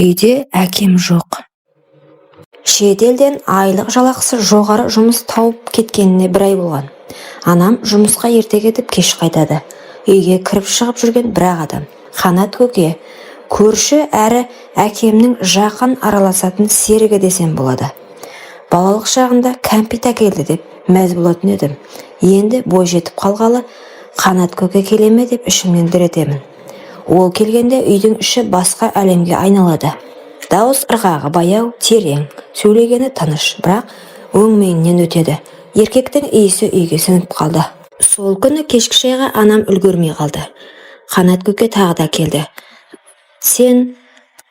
Үйде әкем жоқ. Шет елден айлық жалақысы жоғары жұмыс тауып кеткеніне бір ай болған. Анам жұмысқа ерте кетіп, кеш қайтады. Үйге кіріп-шығып жүрген бір-ақ адам. Қанат көке. Көрші әрі әкемнің жақын араласатын серігі десем болады. Балалық шағында кәмпит әкелді деп мәз болатын едім. Енді бой жетіп қалғалы Қанат көке келе ме деп ішімнен дір етемін. Ол келгенде үйдің іші басқа әлемге айналады. Дауыс ырғағы баяу, терең, сөйлегені тыныш, бірақ өңменінен өтеді. Еркектің иісі үйге сіңіп қалды. Сол күні кешкі шайға анам үлгермей қалды. Қанат көке тағы да келді. «Сен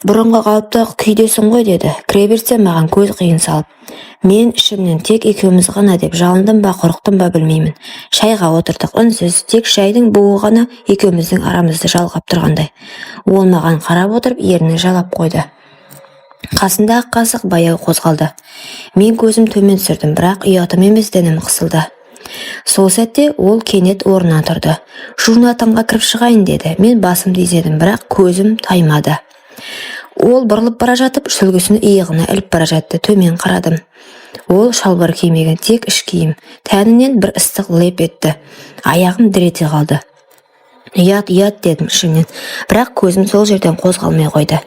бұрынғы қалыпты күйдесің ғой», – деді. Кіре берсе маған көз қиын салып. Мен ішімнен тек екеуміз ғана деп жалындым ба, қорықтым ба, білмеймін. Шайға отырдық, үнсіз, тек шайдың буы ғана екеуміздің арамызды жалғап тұрғандай. Ол маған қарап отырып ернін жалап қойды. Қасындағы қасық баяу қозғалды. Мен көзім төмен түсірдім, бірақ ұятым емес, дінім қысылды. Сол сәтте ол кенет орнынан тұрды. «Жуынатынға кіріп шығайын», – деді. Мен басымды изедім, бірақ көзім таймады. Ол бұрылып бара жатып, сүлгісін иығына іліп бара жатты. Төмен қарадым. Ол шалбар кимеген, тек іш киім. Тәнінен бір ыстық леп етті. Аяғым дір ете қалды. «Ұят, ұят», – дедім ішімнен, бірақ көзім сол жерден қозғалмай қойды.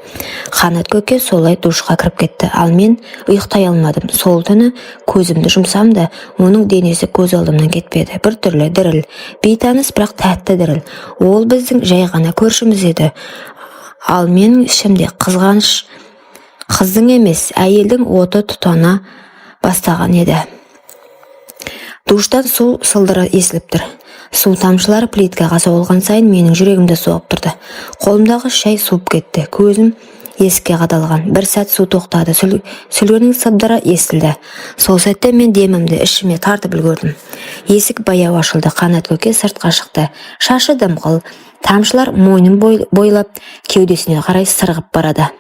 Қанат көке солай душқа кіріп кетті, ал мен ұйықтай алмадым. Сол түні көзімді жұмсам да, оның денесі көз алдымнан кетпеді. Бір түрлі діріл, бейтаныс, бірақ тәтті діріл. Ол біздің жай ғана көршіміз еді. Ал менің ішімде қызғаныш қыздың емес, әйелдің оты тұтана бастаған еді. Душтан су сылдыры естіліп тұр. Су тамшылары плиткаға соғылған сайын менің жүрегім де соғып тұрды. Қолымдағы шай суып кетті. Көзім есікке қадалған. Бір сәт су тоқтады. Сүлгінің сыбдыры естілді. Сол сәтте мен демімді ішіме тартып үлгердім. Есік баяу ашылды. Қанат көке сыртқа шықты. Шашы дымқыл, тамшылар мойнын бойлап кеудесіне қарай сырғып барады.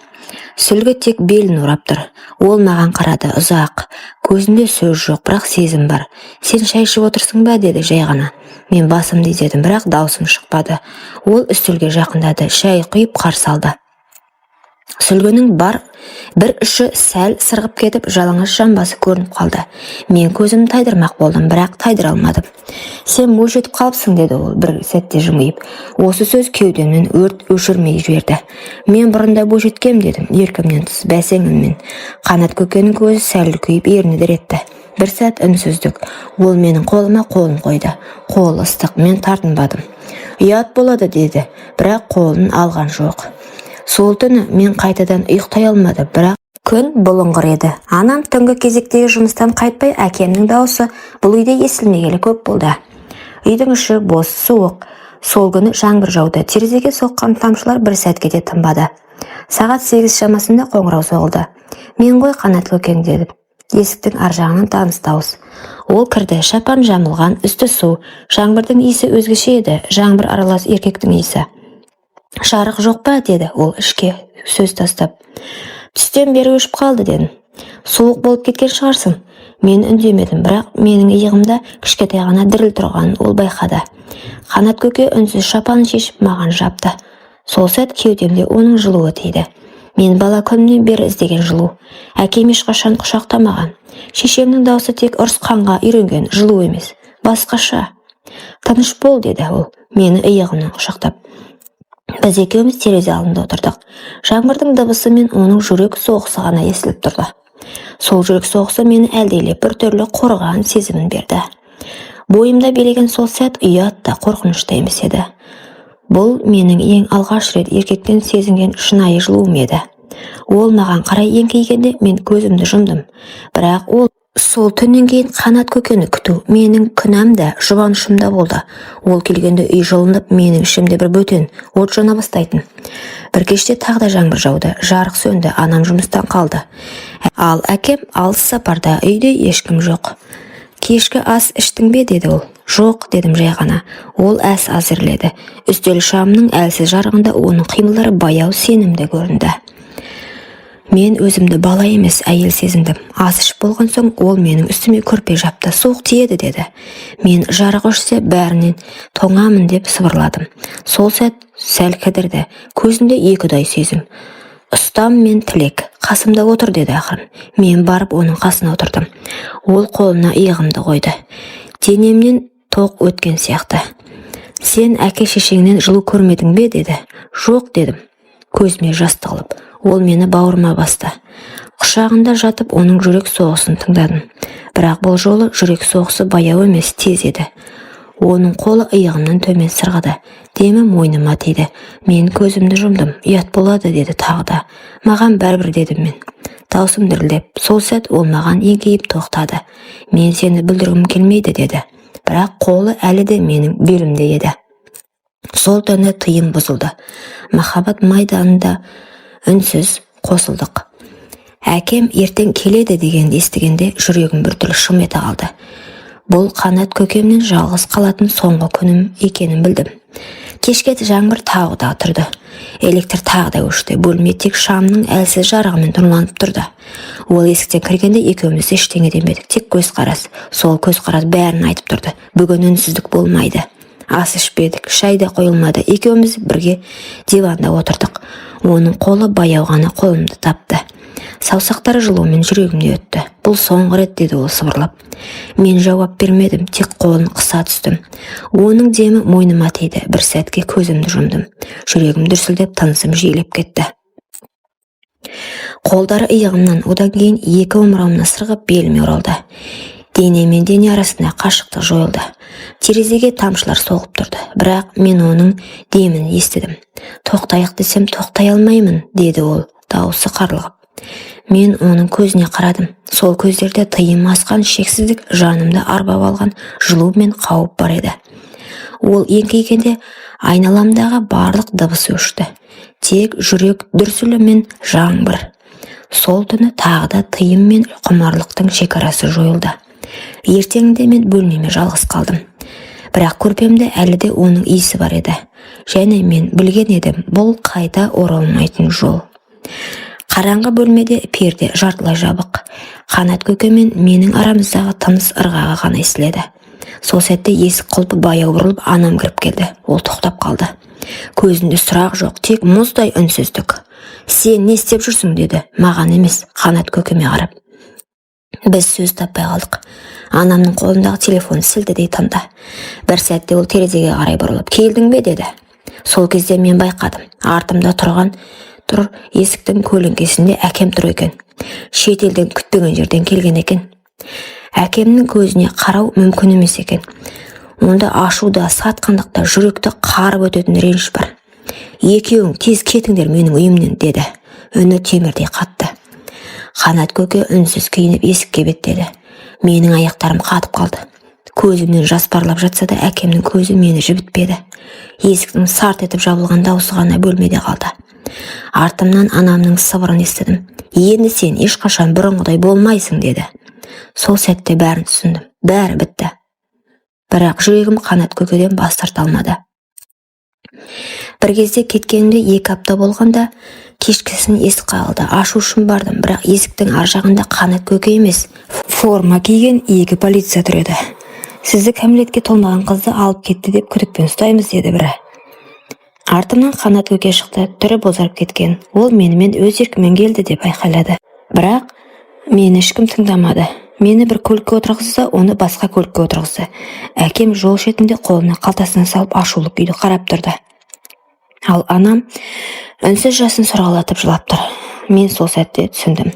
Сүлгі тек белін орап тұр. Ол маған қарады ұзақ. Көзінде сөз жоқ, бірақ сезім бар. «Сен шай ішіп отырсың ба?» – деді жай ғана. Мен басымды изедім, бірақ даусым шықпады. Ол үстелге жақындады, шай құйып қарсы алды. Сүлгінің бар бір ұшы сәл сырғып кетіп, жалаңаш жамбасы көрініп қалды. Мен көзімді тайдырмақ болдым, бірақ тайдыра алмадым. «Сен бойжетіп қалыпсың», – деді ол бір сәтте жымиып. Осы сөз кеудемнен өрт өшірмей жіберді. «Мен бұрын да бойжеткем», – дедім еркімнен тыс бәсең үнмен. Қанат көкенің көзі сәл үлкейіп, ерні дір етті. Бір сәт үнсіздік. Ол менің қолыма қолын қойды. Қолы ыстық, мен тартынбадым. «Ұят болады», – деді, бірақ қолын алған жоқ. Сол түні мен қайтадан ұйықтай алмадым, бірақ күн бұлыңғыр еді. Анам түнгі кезектегі жұмыстан қайтпай, әкемнің дауысы бұл үйде естілмегелі көп болды. Үйдің іші бос, суық. Сол күні жаңбыр жауды. Терезеге соққан тамшылар бір сәтке де тынбады. Сағат 8 шамасында қоңырау соғылды. «Мен ғой, Қанат көкең», – деді есіктің ар жағынан таныс дауыс. Ол кірді, шапан жамылған, үсті су. Жаңбырдың иісі өзгеше еді, жаңбыр аралас еркектің иісі. «Жарық жоқ па?» – деді ол ішке сөз тастап. «Түстен бері өшіп қалды», – дедім. «Суық болып кеткен шығарсың». Мен үндемедім, бірақ менің иығымда кішкентай ғана діріл тұрғанын ол байқады. Қанат көке үнсіз шапанын шешіп маған жапты. Сол сәт кеудемде оның жылуы тиді. Мен бала күнімнен бері іздеген жылу. Әкем ешқашан құшақтамаған. Шешемнің даусы тек ұрысқанға үйренген жылу емес, басқаша. «Тыныш бол», – деді ол мені иығымнан құшақтап. Біз екеуміз терезе алдында отырдық. Жаңбырдың дыбысы мен оның жүрек соғысы ғана естіліп тұрды. Сол жүрек соғысы мені әлдилеп, бір түрлі қорған сезімін берді. Бойымда билеген сол сәт ұят та, қорқыныш та емес еді. Бұл менің ең алғаш рет еркектен сезінген шынайы жылуым еді. Ол маған қарай еңкейгенде мен көзімді жұмдым. Бірақ ол сол түннен кейін Қанат көкені күту менің күнәм да, жұбанышым да болды. Ол келгенде үй жылынып, менің ішімде бір бөтен от жана бастайтын. Бір кеште тағы да жаңбыр жауды, жарық сөнді, анам жұмыстан қалды. Ал әкем алыс сапарда, үйде ешкім жоқ. «Кешкі ас іштің бе?» – деді ол. «Жоқ», – дедім жай ғана. Ол ас әзірледі. Үстел шамының әлсіз жарығында оның қимылдары баяу, сенімді көрінді. Мен өзімді бала емес, әйел сезіндім. Ас ішіп болған соң ол менің үстіме көрпе жапты. «Суық тиеді», – деді. Мен «жарық өшсе, бәрінен тоңамын» деп сыбырладым. Сол сәт сәл кідірді. Көзінде екіұдай сезім. Ұстам мен Тілек. «Қасымда отыр», – деді ақырын. Мен барып оның қасына отырдым. Ол қолына иығымды қойды. Денемнен тоқ өткен сияқты. «Сен әке шешеңнен жылу көрмедің бе?» – деді. «Жоқ», – дедім, көзіме жас тығылып. Ол мені бауырыма басты. Құшағында жатып, оның жүрек соғысын тыңдадым. Бірақ бұл жолы жүрек соғысы баяу емес, тез еді. Оның қолы иығымнан төмен сырғыды, демі мойныма тиді. Мен көзімді жұмдым. «Ұят болады», – деді тағы да. «Маған бәрібір», – дедім мен, даусым дірілдеп. Сол сәт ол маған еңкейіп тоқтады. «Мен сені бүлдіргім келмейді», – деді. Бірақ қолы әлі де менің белімде еді. Сол түні тыйым бұзылды. Махаббат майданында үнсіз қосылдық. Әкем ертең келеді дегенді естігенде, жүрегім біртүрлі шым ете қалды. Бұл Қанат көкемнен жалғыз қалатын соңғы күнім екенін білдім. Кешке жаңбыр тағы да тұрды. Электр тағы да өшті. Бөлме тек шамның әлсіз жарығымен нұрланып тұрды. Ол есіктен кіргенде, екеуміз ештеңе демедік, тек көзқарас. Сол көзқарас бәрін айтып тұрды. Бүгін үнсіздік болмайды. Ас ішпедік, шай да қойылмады. Екеуміз бірге диванда отырдық. Оның қолы баяу ғана қолымды тапты. Саусақтары жылумен жүрегімде өтті. «Бұл соңғы рет», – деді ол сыбырлап. Мен жауап бермедім, тек қолын қыса түстім. Оның демі мойныма тиді. Бір сәтке көзімді жұмдым. Жүрегім дүрсілдеп, тынысым жиілеп кетті. Қолдары иығымнан, одан кейін екі омырауымнан сырғып, беліме оралды. Дене мен дене арасында қашықтық жойылды. Терезеге тамшылар соғып тұрды, бірақ мен оның демін естідім. «Тоқтайық десем, тоқтай алмаймын», – деді ол, дауысы қарлығып. Мен оның көзіне қарадым. Сол көздерде тыйым асқан шексіздік, жанымды арбап алған жылу мен қауіп бар еді. Ол еңкейгенде, айналамдағы барлық дыбыс өшті, тек жүрек дүрсілі мен жаңбыр. Сол түні тағы да тыйым мен құмарлықтың шекарасы жойылды. Ертеңінде мен бөлмеме жалғыз қалдым, бірақ көрпемде әлі де оның иісі бар еді. Және мен білген едім: бұл қайта оралмайтын жол. Қараңғы бөлмеде перде жартылай жабық. Қанат көке мен менің арамыздағы тыныс ырғағы ғана естіледі. Сол сәтте есік құлпы баяу бұрылып, анам кіріп келді. Ол тоқтап қалды. Көзінде сұрақ жоқ, тек мұздай үнсіздік. «Сен не істеп жүрсің?» – деді, маған емес, Қанат көкеме қарап. Біз сөз таппай қалдық. Анамның қолындағы телефон сілтідей тынды. Бір сәтте ол терезеге қарай бұрылып, «Келдің бе?» – деді. Сол кезде мен байқадым: артымда тұрған тұр, есіктің көлеңкесінде әкем тұр екен. Шетелден, күтпеген жерден келген екен. Әкемнің көзіне қарау мүмкін емес екен. Онда ашу да, сатқындық та, жүректі қарып өтетін реніш бар. «Екеуің тез кетіңдер менің үйімнен», – деді. Үні темірдей қатты. Қанат көке үнсіз киініп, есікке беттеді. Менің аяқтарым қатып қалды. Көзімнен жас парлап жатса да, әкемнің көзі мені жібітпеді. Есіктің сарт етіп жабылған даусы ғана бөлмеде қалды. Артымнан анамның сыбырын естідім: «Енді сен ешқашан бұрынғыдай болмайсың», – деді. Сол сәтте бәрін түсіндім. Бәрі бітті. Бірақ жүрегім Қанат көкеден бас тарта алмады. Бір кезде, кеткенімде 2 апта болғанда, кешкісін есік қағылды. Ашу үшін бардым, бірақ есіктің ар жағында Қанат көке емес, форма киген екі полиция тұр еді. «Сізді кәмелетке толмаған қызды алып кетті деп күдікпен ұстаймыз», – деді бірі. Артымнан Қанат көке шықты. Түрі бозарып кеткен. Ол «Менімен өз еркімен келді» деп айқайлады. Бірақ мені ешкім тыңдамады. Мені бір көлікке отырғызды, оны басқа көлікке отырғызды. Әкем жол шетінде қолына қалтасына салып, ашулы күйде қарап тұрды. Ал анам үнсіз жасын сорғалатып жылап тұр. Мен сол сәтте түсіндім: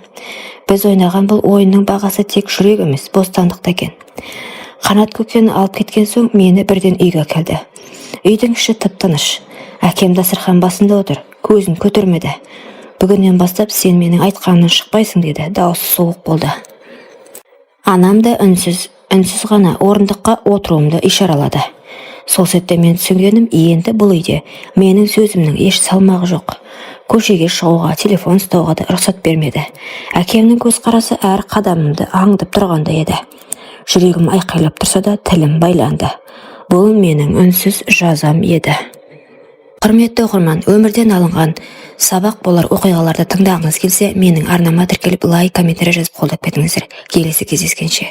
біз ойнаған бұл ойынның бағасы тек жүрек емес, бостандық та екен. Қанат көкені алып кеткен соң, мені бірден үйге әкелді. Үйдің іші тып-тыныш. Әкем дастархан басында отыр, көзін көтермеді. «Бүгіннен бастап сен менің айтқанымнан шықпайсың», – деді. Дауысы суық болды. Анам да үнсіз ғана орындыққа отыруымды ишаралады. Сол сәтте мен түсінгенім: енді бұл үйде менің сөзімнің еш салмағы жоқ. Көшеге шығуға, телефон ұстауға да рұқсат бермеді. Әкемнің көзқарасы әр қадамымды аңдып тұрғандай еді. Жүрегім айқайлап тұрса да, тілім байланды. Бұл менің үнсіз жазам еді. Құрметті оқырман, өмірден алынған сабақ болар оқиғаларды тыңдағыңыз келсе, менің арнама тіркеліп, лайк, комментарий жазып, қолдап кетіңіздер. Келесі кездескенше!